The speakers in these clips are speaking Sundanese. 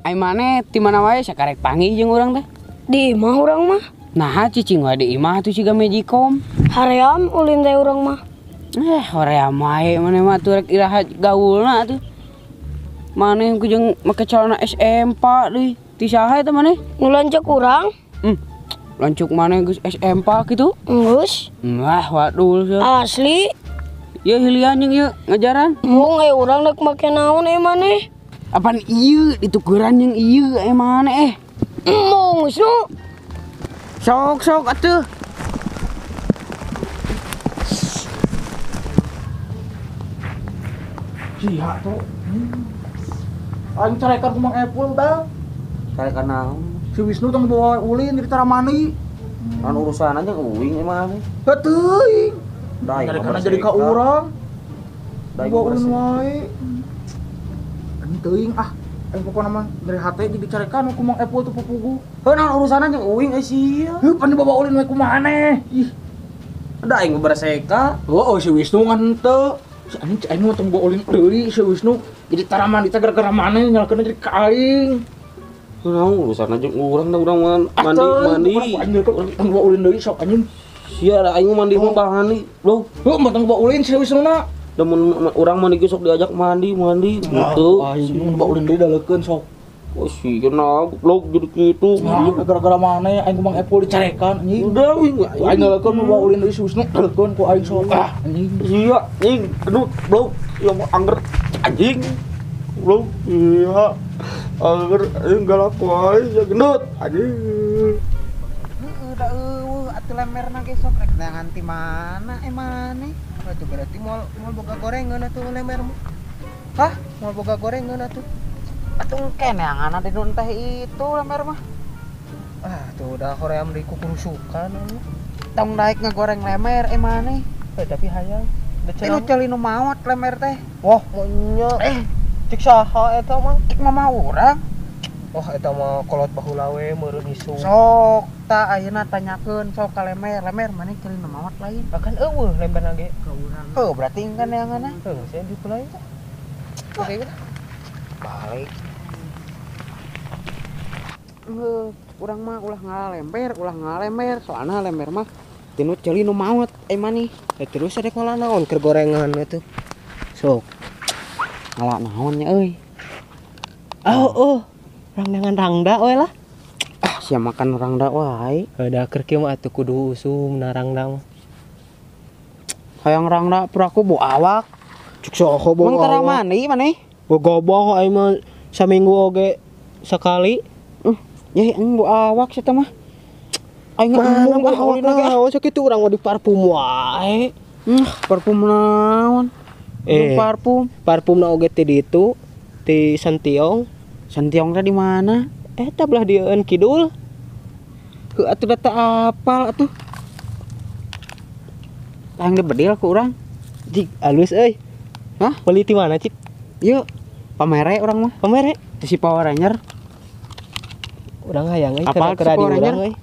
Ai maneh ti mana wae sakarek panggih jeung urang teh? Di imah urang mah. Naha cicing wae di imah tuh siga magicom. Haream ulin teh urang mah. Hoream wae maneh mah tuh rek iraha gaulna tuh. Maneh ku jeung make celana SMP deui. Ti saha eta maneh? Nu lanceuk urang. Lanceuk maneh geus SMP kitu? Geus. Wah, wadul sia. Asli. Ieu hilian jeung ieu ngajaran. Mung aya urang rek make naon ieu maneh? Apaan ieu ditukeran jeung ieu aya maneh eh. Mung geus nu. Sok-sok atuh. Sia tuh. Aing carekan ku Mang Epul bal. Carekan naon? Si Wisnu tong bawa ulin di Taramani. Naon urusan aja uing emang. Heuh teuing. Carekan jadi ka urang. Bawa ulin wae. Anjing teuing ah. Aing pokona mah dari hate jadi dicarekan ku Mang Epul teu pupugu. Heuh naon urusanna jeung uing euy sia. Heuh pan dibawa ulin wae kumaha maneh. Ih. Da aing bereseka. Heuh si Wisnu ngan henteu. Si anjing aing mah tong bawa ulin deui si Wisnu. Jadi Taramani teh gara-gara maneh nyalkeun jadi ka aing. Naon urusanna jeung urang da urang mandi mandi. Aing tong bawa ulin deui sok anjing. Sia da aing mandi mah bahani. Loh, heuh mah tong bawa ulin si Wisnu na. Lamun urang mandi ge sok diajak mandi mandi gitu. Aing bawa ulin deui daleukeun sok. Oh sia na goblok jadi kitu. Gara-gara maneh aing ku Mang Epul dicarekan anjing. Udah aing aing daleukeun mah bawa ulin deui si Wisnu daleukeun ku aing sok. Ah anjing. Sia anjing gendut goblok. Ya angger anjing. Goblok iya. Angger anjing galak wae ya gendut anjing. Heueuh da eueuh atuh lemerna ge sok rek neangan ti mana maneh. Atuh berarti moal boga gorengan atuh lemermu. Hah? Moal boga gorengan atuh. Atuh engke neangan di nun teh itu lemer mah. Ah tuh udah hoream deui kukurusukan anu. Tong daek ngagoreng lemer maneh. Tapi hayang. Teh nu ceuli nu maot lemer teh. Wah, nya. Cik saha eta mah? Cik mama urang. Wah, eta mah kolot baheula we meureun isu. Sok ta ayeuna tanyakeun sok ka lemer, lemer maneh ceuli nu maot lain. Bahkan eueuh lemberna ge ka urang. Heuh, berarti engke neanganna. Heuh, saya dipulai teh. Oke gitu. Balik. Urang mah ulah ngalemer, soalna lember mah tinu ceuli nu maot maneh. Terus ada ngala naon keur gorengan atuh. Sok. Ngala naon nya euy. Oh, urang neangan rangda we lah. Ah, sia makan rangda wae. Da keur kieu mah atuh kudu usum na rangda mah. Hayang rangda puraku bau awak. Cuk saha bau awak. Mang tara mandi maneh? Gogoboh aing mah saminggu oge sakali. Ya aing bau awak sia teh mah. Aing embung ah awak naon sakitu urang mah di parfum wae. Parfum naon? Parfum. Parfumna oge ti ditu, ti Santiong. Santiong teh di mana? Eta belah dieun kidul. Heuh atuh da teu apal atuh. Hayang dibedil ku urang. Cik alus euy. Hah? Beli ti mana, Cik? Ieu pamere urang mah. Pamere? Ti si Power Ranger. Urang hayang euy keur keur adi urang euy.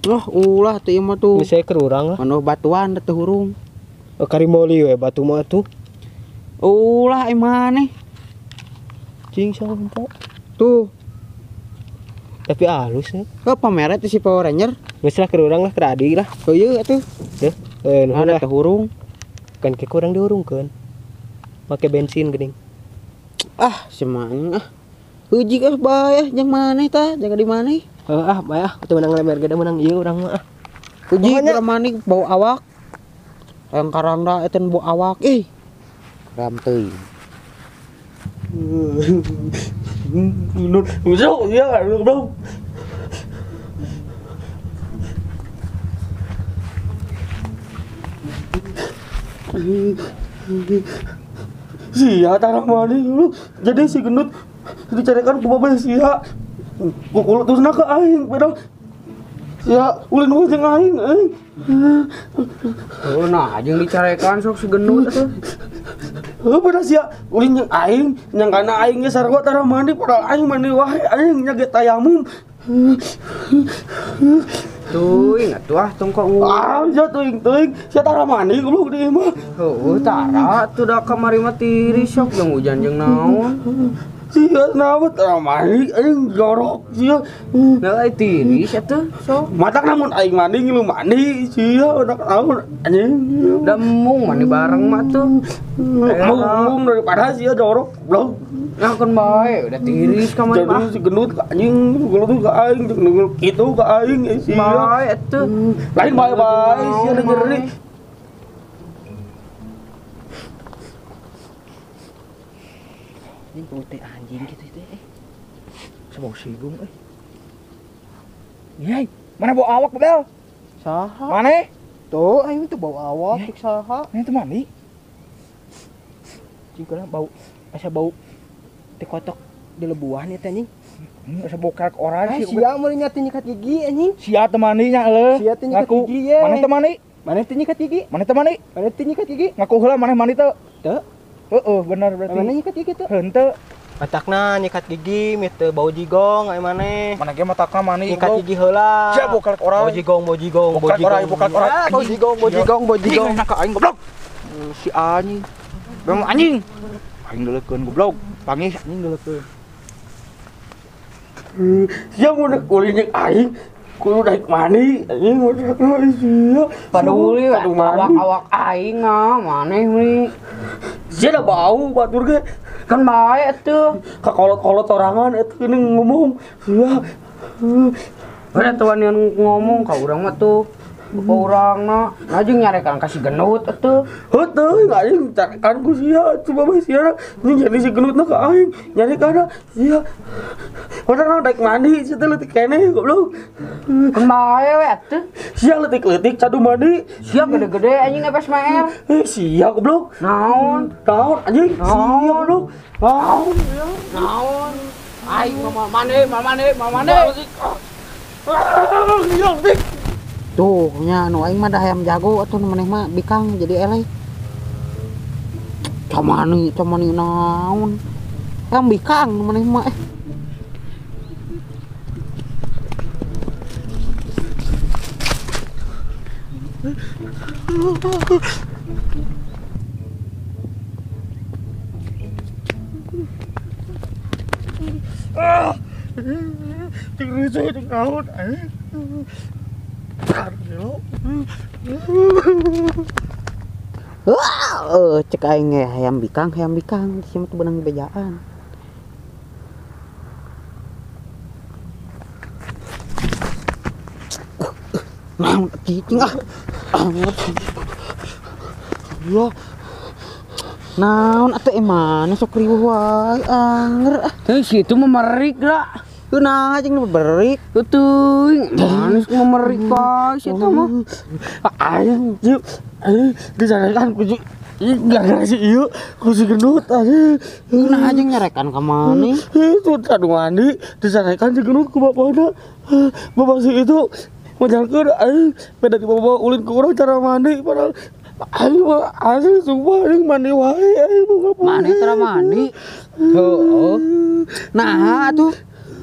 Loh, ulah teu ieu mah tuh. Bisa keur urang lah. Manu batuan teu hurung. Kari meuli we batu mah atuh. Ulah ai maneh. Cing sampo. Tuh. Tapi halus ya. Heuh pamere ti si Power Ranger. Geus lah keur urang lah keur adi lah. Heuh ieu atuh. Heuh, nuhun lah teu hurung. Kan ke kurang dihurungkeun. Make bensin geuning. Ah, si mang ah. Heuji ah bae ah jeung maneh tah, jaga di maneh. Heuh ah, bae ah, teu meunang lemer ge meunang ieu urang mah ah. Heuji urang maneh bau awak. Hayang karangda eta bau awak ih. Ram teuing. Masuk ya, goblok. Sia tara mandi dulu. Jadi si gendut dicarekan ku babe sia. Pukul terusna ke aing pedang. Sia ulin we jeung aing euy. Oh nah jeung dicarekan sok si gendut atuh. Heuh pada sia ulin jeung aing nyangkana aing ge sarua tara mandi padahal aing mandi wae aing nya ge tayamum. Teuing atuh ah tong ka urang. Ah sia teuing-teuing sia tara mandi goblok di imah. Heueuh tara atuh da kamari mah tiris sok jeung hujan jeung naon. Sia naon tara mandi anjing jorok sia. Nah tiris atuh sok. Matak namun aing mandi ngilu mandi sia udah naon anjing. Da embung mandi bareng mah tuh. Embung daripada sia jorok goblok. Ngakeun bae udah tiris ka maneh mah. Jadi si gendut ka anjing, gendut ka aing, gendut kitu ka aing sia. Bae atuh. Lain bae-bae sia nyeri. Ini putih anjing gitu itu eh. Sebau sigung eh. Yai, mana bau awak bel? Saha? Mana? Tuh, aing tuh bau awak cek saha. Ini tuh mandi. Cing kana bau asa bau teh kotok di lebuhan ya teh anjing. Asa bau karek orang sih. Sia mun nya teh nyikat gigi anjing. Sia teh mandinya leuh. Sia teh nyikat gigi ye. Mana teh mandi? Mana teh nyikat gigi? Mana teh mandi? Mana teh nyikat gigi? Ngaku heula maneh mandi teu? Teu. Heeh, bener berarti. Mana nyikat gigi tuh? Henteu. Matakna nyikat gigi, mie teu bau jigong aya maneh. Mana ge matakna mani nyikat gigi heula. Sia bau karek orang. Bau jigong, bau jigong, bau jigong. Bau karek orang, bau jigong, bau jigong, bau jigong. Anjing ka aing goblok. Si anjing. Bang anjing. Aing deuleukeun goblok. Pangih anjing deuleukeun. Sia mun ulin jeung aing kudu daek mandi anjing mun sia. Paduli awak-awak aing ah maneh meuni. Sia da bau batur ge. Kan bae atuh. Ka kolot-kolot sorangan atuh ini ngomong. Sia. Udah tuan yang ngomong ka urang mah tuh. Ka urangna, nah jeung nyarekan ka si gendut atuh. Heuh anjing carekan ku sia, coba bae sia. Ini jadi si gendutna ka aing, nyarekanna sia. Urang daek mandi sia teh leutik keneh goblok. Kan bae we atuh. Sia leutik-leutik cadu mandi. Sia gede-gede anjing epes meer. Sia goblok. Naon? Naon anjing? Sia goblok. Naon? Naon? Aing mah mandi, mah mandi, mah mandi. Tuh, nya nu aing mah da hayam jago atuh nu maneh mah bikang jadi eleh. Camani, camani naon? Hayam bikang nu maneh mah eh. Cing ricuh cing naon aing. Wah, cek aing ge hayam bikang, di sini tuh benang bejaan. Naon cicing ah. Ya. Naon atuh emana sok riweuh wae anger ah. Teu situ memerik lah. Nah, jeung nu berik. Teuing, manis memerik wae si eta mah. Aing ieu dicarekan ku si gara-gara si ieu ku si gendut anjing. Nah, jeung nyarekan ka maneh? Itu cadu mandi dicarekan si gendut ku bapana. Bapak si itu majalkeun aing beda dibawa ulin ku urang cara mandi padahal aing mah asli sumpah aing mandi wae aing mah mandi tara mandi. Heeh. Nah, atuh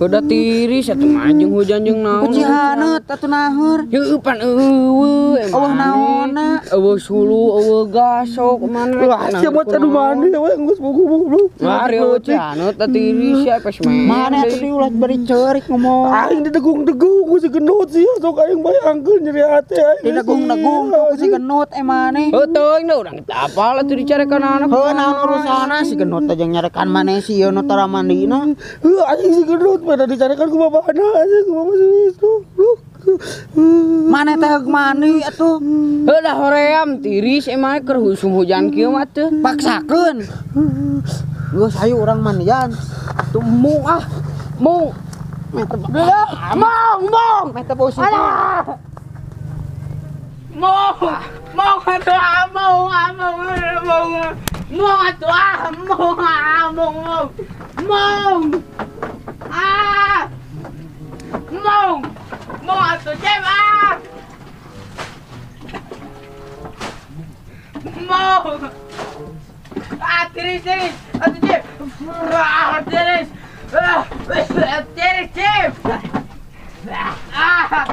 udah tiris atuh mah jeung hujan jeung naon. Ku cihaneut atuh naheur. Heueuh pan eueuh eueuh naonna. Eueuh sulu, eueuh gasok mana. Wah, sia mah cadu mandi we geus buku-buku. Wah, eueuh cihaneut teh tiris sia pes meh. Mana atuh diulah bari ceurik ngomong. Aing didegung-degung ku si gendut sia sok aing bayangkeun nyeri hate aing. Didegung-degung ku si gendut maneh. Heuh teuing da urang teu apal atuh dicarekan anak. Heuh naon urusanna si gendut teh jeung nyarekan maneh si ieu nu tara mandina. Heuh anjing si gendut pada dicarekan ku bapana anjing ku bapak si Wisnu. Maneh teh heug mandi atuh. Heuh dah hoream tiris emang keur usum hujan kieu mah teh. Paksakeun. Geus hayu urang mandian. Tuh mung ah. Mung. Mong, mong. Meh teh bau Alah. Mong. Mong atuh ah, mong, ah, mong, mong. Mong atuh ah, mong, ah, mong, mong. Mong. Ah. Mong. Mong atuh cep ah. Mong. Ah, tiris, tiris. Atuh cep. Ah, tiris. Ah, tiris, cep. Ah.